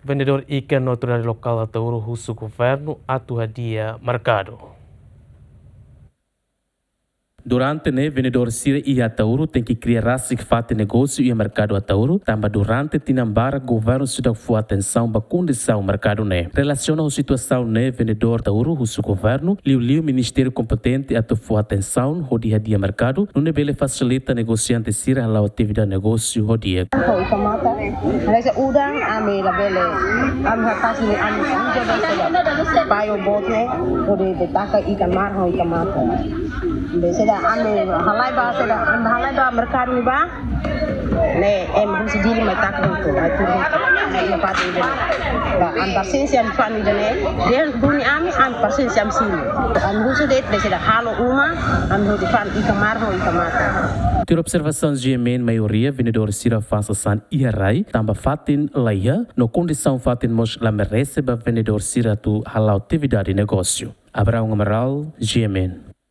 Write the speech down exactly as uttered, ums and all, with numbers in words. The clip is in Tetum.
Vendedór ikan no autoridade lokál Ataúro husu governu atu hadi'a merkadu. Durante ne'e, vendedór sira iha Ataúro tenke kria rasik fatin negósiu iha merkadu Ataúro, tanba durante tinan barak governu seidauk fó atensaun ba kondisaun merkadu ne'e. Relasiona ho situasaun ne'e, vendedór Ataúro husu governu, liuliu ministériu kompetente atu fó atensaun hodi hadi'a merkadu, nune'e bele fasilita negosiante sira hala'o atividade negósiu ho di'ak. Ho ita mata, reza udan, ami labele, ami hakasi ne'e, ami udan bele saida. Payo bote, hodi detaka ikan mar ho ita mata. Bele saida, ami halai ba saida, ami halai ba merkadu ne'ebá. Ne'e, ema husi Dili mai taka hotu, mai turu hotu. Ne'e, iha fatin ida-ne'e. Ba, ami pasensia ami fa'an ida-ne'e, dehan duni ami, ami pasensia ami sini. Ami husu de'it, bele saida halo uma, ami hodi fa'an ikan mar ho ita mata. Tuir observasaun G M N, maioria vendedór sira fa'an sasán iha rai, tanba fatin laiha, no kondisaun fatin mós la merese ba vendedór sira atu hala'o atividade negósiu. Abraão Amaral, G M N.